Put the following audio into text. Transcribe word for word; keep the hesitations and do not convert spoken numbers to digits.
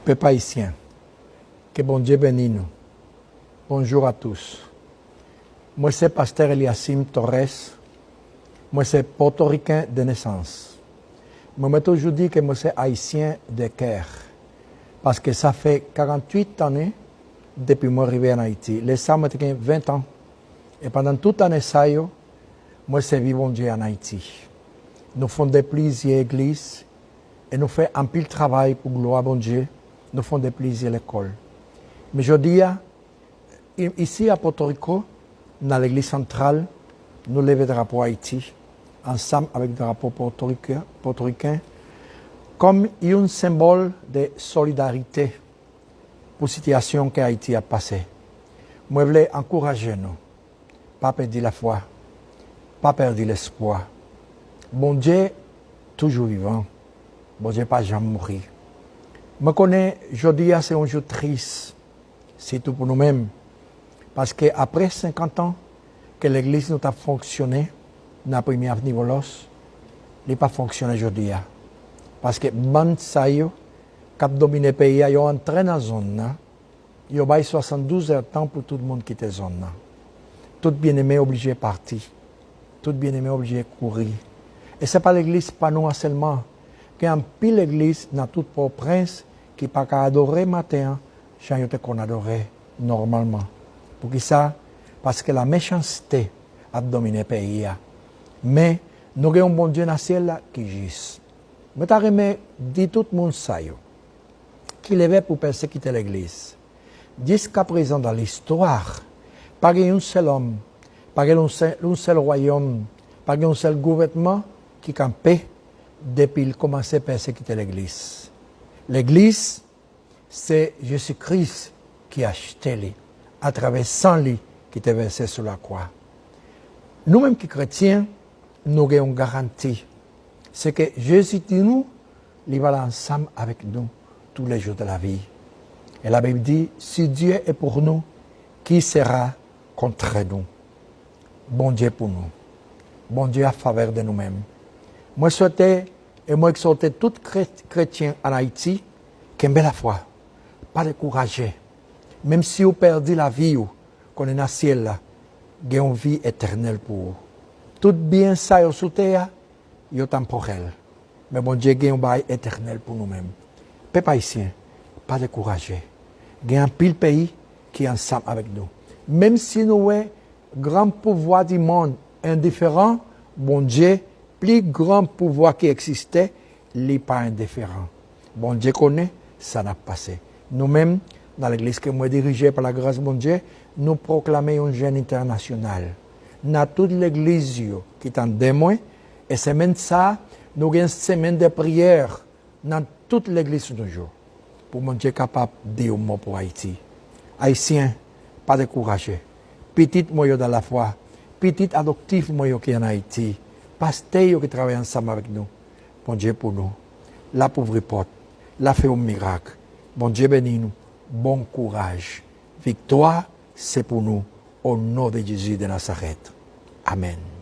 Pèp ayisyen, ke Bondye beni nou. Bonjour à tous. Mwen se Pastè Eliasim Torres. Mwen se pòtoriken de nesans. Mwen, mwen toujou di ke mwen se ayisyen de kè. Paske sa fè karanntuit ane depi mwen rive ann Ayiti. Lè sa, mwen te gen ven an. E pandan tout ane sa yo, mwen sèvi Bondye ann Ayiti. Nou fonde plizyè egliz e nou fè anpil travay pou glwa Bondye. Nou fonde plizyè lekòl. Men jodi a, i-, isi a Pòtoriko, nan legliz santral, nou leve drapo Ayiti, ansanm avèk drapo pòtorike-, pòtoriken, kòm yon senbòl de solidarite pou sitiyasyon ke Ayiti ap pase. Mwen vle ankouraje nou, pa pèdi lafwa, pa pèdi lespwa. Bondye toujou vivan. Bondye pa janm mouri. Mwen konnen jodi a se yon jou tris, sitou pou nou menm. Paske apre senkant an ke legliz nou t ap fonksyone nan Premye Avni Boulos, li pa fonksyone jodi a. Paske bann sa yo k ap domine peyi a, yo antre nan zòn nan, yo bay swasanndouz èdtan pou tout moun kite zòn nan. Tout byeneme oblije pati. Tout byeneme oblije kouri. E se pa legliz pa nou an sèlman. Gen anpil legliz nan tout Pòtoprens ki pa ka adore maten an jan yo te konn adore nòmalman. Poukisa? Paske lamechanste ap domine peyi a. Men, nou gen yon Bondye nan syèl la ki jis. Mwen ta renmen di tout moun sa yo ki leve pou pèsekite legliz. Jiskaprezan, dan listwa, pa gen yon sèl òm, pa gen yon sèl, yon sèl wayòm, pa gen yon sèl gouvènman ki kanpe depi l kòmanse pèsekite legliz. Legliz, se Jezi Kris ki achte li atravè san li ki te vèse sou lakwa. Nou menm ki kretyen, nou gen yon garanti. Se ke Jezi di nou, li pral ansanm avèk nou tous les jours de la vie. E Labib di, si Dieu est pour nous, qui sera contre nous? Bondye pou nou. Bondye an favè de nou menm. Mwen swete e mwen egzòte tout kre-, kretyen ann Ayiti, kenbe lafwa, pa dekouraje. Menm si w pèdi lavi w, konnen nan syèl la, gen yon vi etènèl pou ou. Tout byen sa yo sou tè a, yo tanpòrèl. Men Bondye gen yon bagay etènèl pou nou menm. Pèp ayisyen, pa dekouraje. Gen anpil peyi ki ansanm avèk nou. Menm si nou wè gran pouvwa di mond endiferan, Bondye, pli gran pouvwa ki egziste, li pa endiferan. Bondye konnen sa n ap pase. Nou menm, nan legliz ke mwen dirije pa lagras Bondye, nou pwoklame yon jèn entènasyonal. Nan tout legliz yo ki tande mwen, e semèn sa a, nou gen semèn de priyè nan tout legliz nou yo, pou Bondye kapab di yon mo pou Ayiti. Ayisyen, pa dekouraje. Pitit mwen yo dan lafwa, pitit adoptif mwen yo ki ann Ayiti, pastè yo ki travay ansanm avèk nou, Bondye pou nou. L ap ouvri pòt, l ap fè yon mirak. Bondye beni nou. Bon kouraj. Viktwa se pou nou, au nom de Jésus de Nazareth. Amèn.